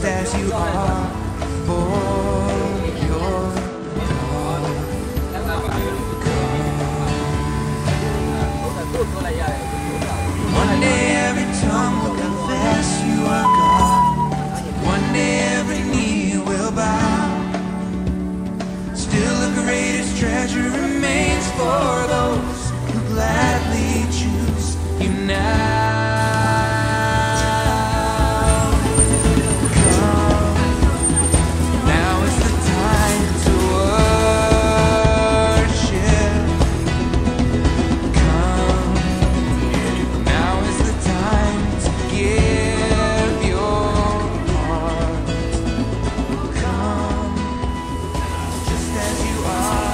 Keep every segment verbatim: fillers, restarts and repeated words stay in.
As you are for your One day every tongue will confess you are God. One day every knee will bow. Still, the greatest treasure remains for those who gladly choose you now. Come, now is the time to worship. Come, now is the time to give your heart. Come, just as you are.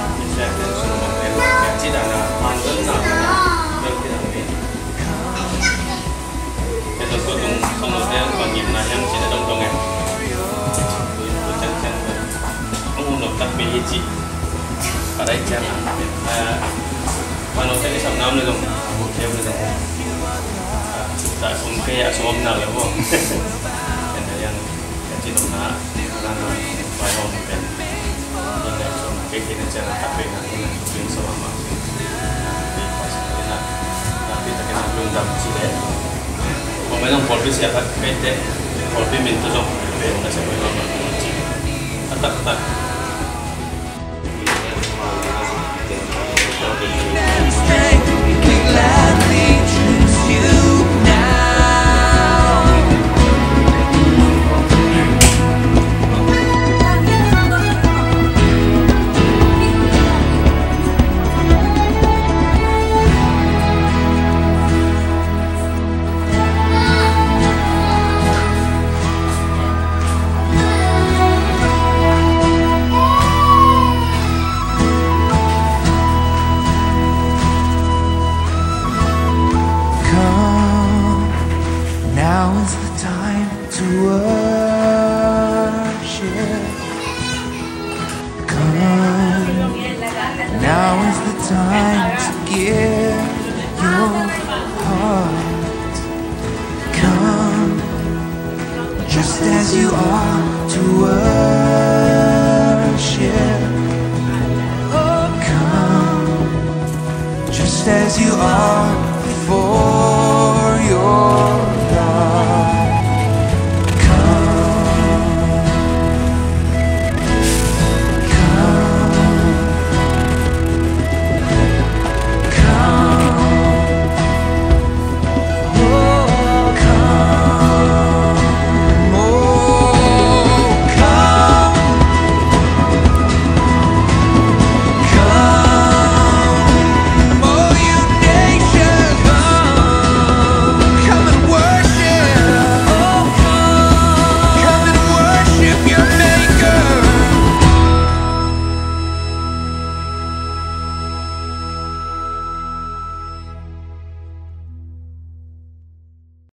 Come, now is the time to worship. Come, now is the time to give your heart. Come, just as you are to worship. Oh, come, just as you are for